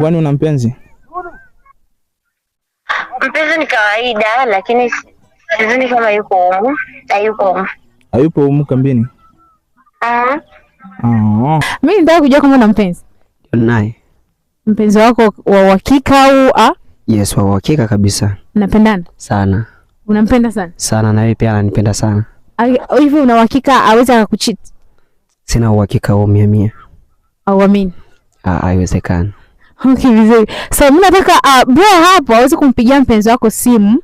Kwani una mpenzi? Mpenzi ni kawaida, lakini sidhani kama yuko humu. Hayupo humu. Hayupo humu kambini? Ah. Mimi nataka kujua kama una mpenzi. Naye. Mpenzi wako wa uhakika au a? Yes, wa uhakika kabisa. Mnapendana? Sana. Unampenda sana? Sana, na yeye pia ananipenda sana. Hivi una uhakika aweza akakucheat? Sina uhakika huo 100%. Au amini? Ah, haiwezekani. Okay, vizuri. So mimi nataka bro hapo aweze kumpigia mpenzi wako simu.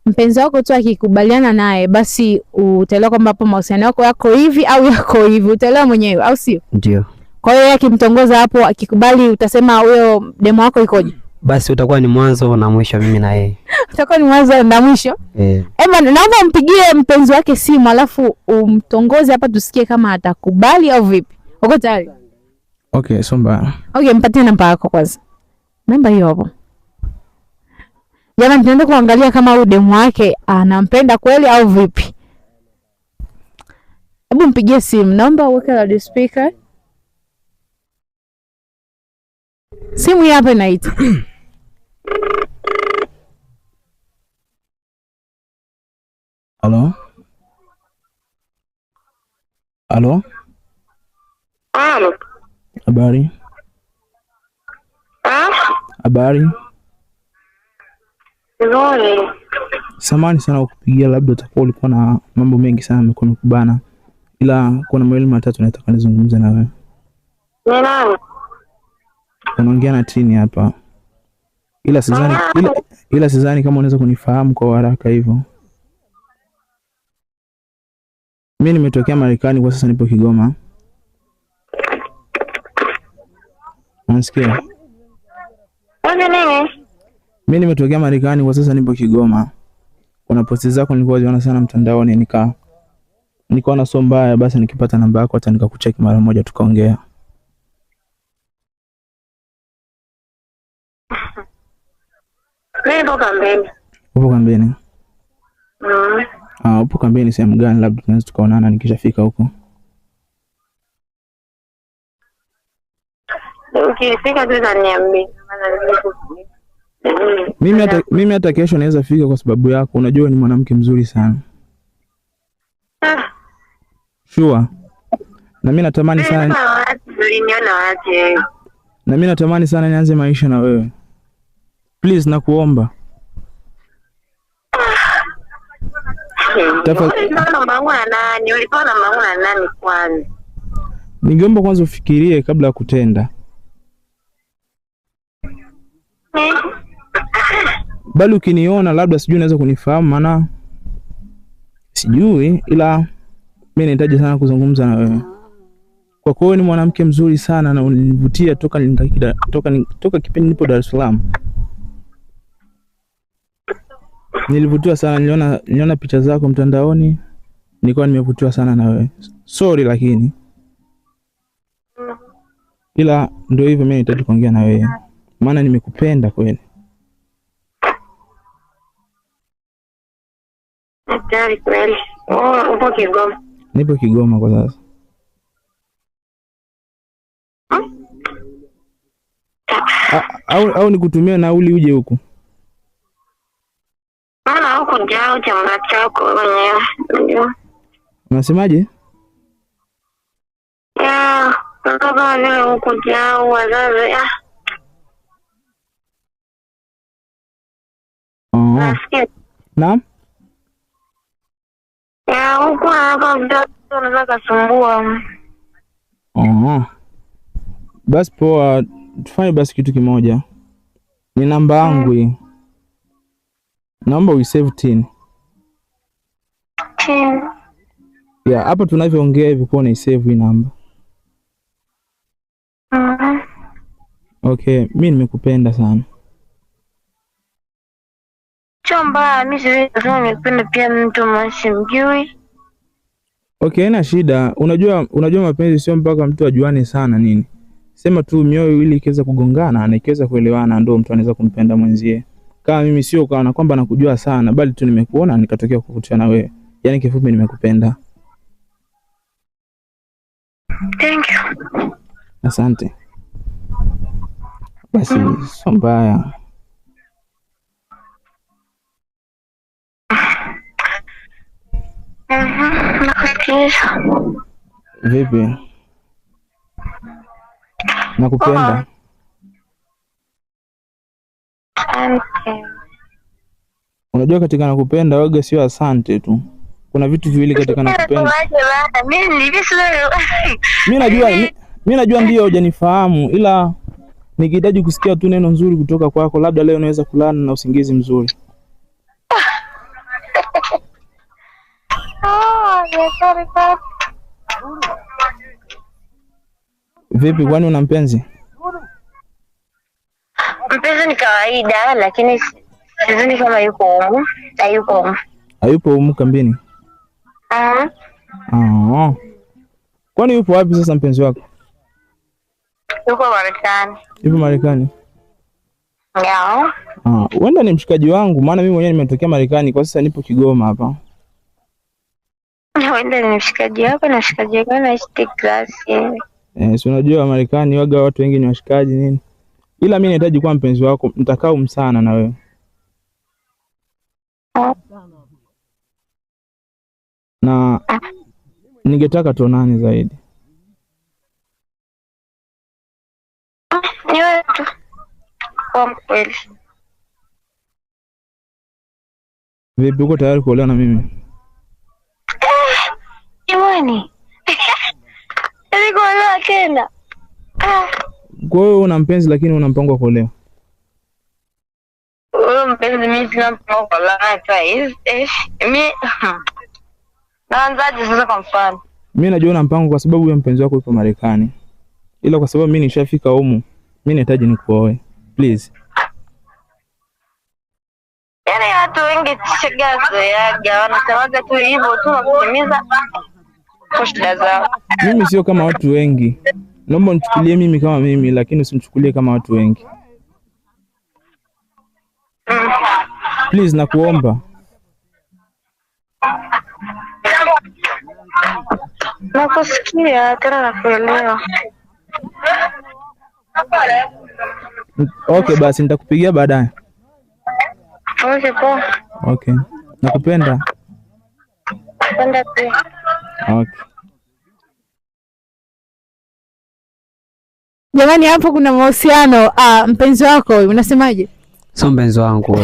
Mpenzi wako tu akikubaliana naye basi utaelewa kwamba hapo mahusiano yako yako hivi au yako hivi, utaelewa mwenyewe au sio? Ndio. Kwa hiyo yeye akimtongoza hapo akikubali utasema huyo demo wako ikoje? Basi utakuwa ni mwanzo na mwisho mimi na yeye. Utakuwa ni mwanzo na mwisho? Eh. Ema, naomba umpigie mpenzi wake simu alafu umtongoze hapa tusikie kama atakubali au vipi. Uko tayari? Okay, so mbaya. Okay, mpatie namba yako kwanza. Namba hiyo hapo. Jamani, tunaenda kuangalia kama huyu demu wake anampenda kweli au vipi. Hebu mpigie simu. Naomba uweke loudspeaker. Simu hii hapa inaita. Halo? Halo? Halo. Habari? Ah? Habari? Nzuri. Samahani sana kukupigia, labda utakuwa ulikuwa na mambo mengi sana yamekuwa yamekubana. Ila kuna mawili matatu nataka nizungumze na wewe. Ni nani? Unaongea na Tini hapa. Ila sidhani, ila sidhani kama unaweza kunifahamu kwa haraka hivyo. Mimi nimetokea Marekani, kwa sasa nipo Kigoma. Unasikia? Wewe nini? Mimi nimetokea Marekani, kwa sasa nipo Kigoma. Kuna posti zako nilikuwa naziona sana mtandaoni, nikaona sio mbaya, basi nikipata namba yako hata nikakucheki mara moja tukaongea. Mimi nipo kambini. Upo kambini? Mm. Ah, upo kambini sehemu gani? Labda tunaweza tukaonana nikishafika huko. Ukifika tu utaniambia. Mimi hata kesho naweza fika kwa sababu yako. Unajua ni mwanamke mzuri sana. Sure. Na mimi natamani sana. Uliniona wapi? Na mimi natamani sana nianze maisha na wewe. Please nakuomba. Ulipewa namba yangu na nani? Ulipewa namba yangu na nani kwanza? Ningeomba kwanza ufikirie kabla ya kutenda. Bali ukiniona labda sijui unaweza kunifahamu, maana sijui, ila mimi nahitaji sana kuzungumza na wewe. Kwa kuwa ni mwanamke mzuri sana na ulinivutia toka kipindi nipo Dar es Salaam. Nilivutiwa sana, niliona picha zako mtandaoni, nilikuwa nimevutiwa sana na wewe. Sorry lakini. Ila ndio hivyo, mimi nahitaji kuongea na wewe. Maana nimekupenda kweli. Tayari kweli. Oh, upo Kigoma? Nipo Kigoma kwa sasa. Au nikutumie nauli uje huku? Maana huku ndio chama chako mwenyewe. Unasemaje? Ya, kama vile huku ndio wazazi. Nasikia. Naam? Ya, huku hapa mtoto anaweza kasumbua. Basi poa, tufanye basi kitu kimoja. Ni namba yangu hii. Naomba uisave Tini. Tini. Ya, hapa tunavyoongea hivi kwa unaisave hii namba. Okay, mimi nimekupenda sana. Chomba, mimi siwezi kusema nimekupenda pia mtu msimjui. Okay, haina shida. Unajua mapenzi sio mpaka mtu ajuane sana nini. Sema tu mioyo ili ikiweza kugongana na ikiweza kuelewana ndio mtu anaweza kumpenda mwenzie. Kama mimi sio kana kwamba nakujua sana, bali tu nimekuona nikatokea kukutana na wewe. Yaani kifupi nimekupenda. Thank you. Asante. Basi sio mbaya. Nakusikiliza. Vipi? Nakupenda. Asante. Unajua katika nakupenda waga sio asante tu. Kuna vitu viwili katika nakupenda. Mimi najua ndio hujanifahamu, ila nikihitaji kusikia tu neno nzuri kutoka kwako, labda leo naweza kulala na usingizi mzuri. Vipi, kwani una mpenzi? Mpenzi ni kawaida, lakini sidhani kama yuko humu. Hayupo humu. Hayupo humu kambini? Kwani yupo wapi sasa mpenzi wako? Yuko Marekani. Yupo Marekani? Yeah. Huenda ni mshikaji wangu, maana mimi mwenyewe nimetokea Marekani, kwa sasa nipo Kigoma hapa. Huenda ni mshikaji wako na mshikaji wako anaishi Texas. Si unajua Marekani waga watu wengi ni washikaji nini. Ila mimi nahitaji kuwa mpenzi wako, mtakao sana na wewe. Na ningetaka tuonane zaidi. Ni wewe tu. Kwa mkweli. Vipi, uko tayari kuolewa na mimi? Jamani. Nilikuolewa tena. Kwa hiyo una mpenzi lakini una mpango wa kuolewa? Huyo mpenzi mimi sina mpango wa kuolewa hata hivi. Mimi naanzaje sasa kwa mfano? Mimi najua una mpango kwa sababu huyo mpenzi wako yupo Marekani. Ila kwa sababu mimi nishafika humu, mimi nahitaji nikuoe. Please. Yaani watu wengi tushazoeaga, wanasemaga tu hivyo tu na kutimiza kwa shida zao. Mimi sio kama watu wengi. Naomba unichukulie mimi kama mimi, lakini usinichukulie kama watu wengi. Please, nakuomba. Nakusikia tena nakuelewa. Okay, basi nitakupigia baadaye. Okay, poa. Okay. Nakupenda. Nakupenda pia. Okay. Jamani, hapo kuna mahusiano. Mpenzi wako unasemaje? Sio mpenzi wangu.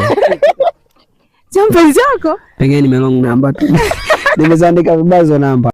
Sio mpenzi wako? Pengine nime wrong number tu. Nimeandika vibaya hizo namba.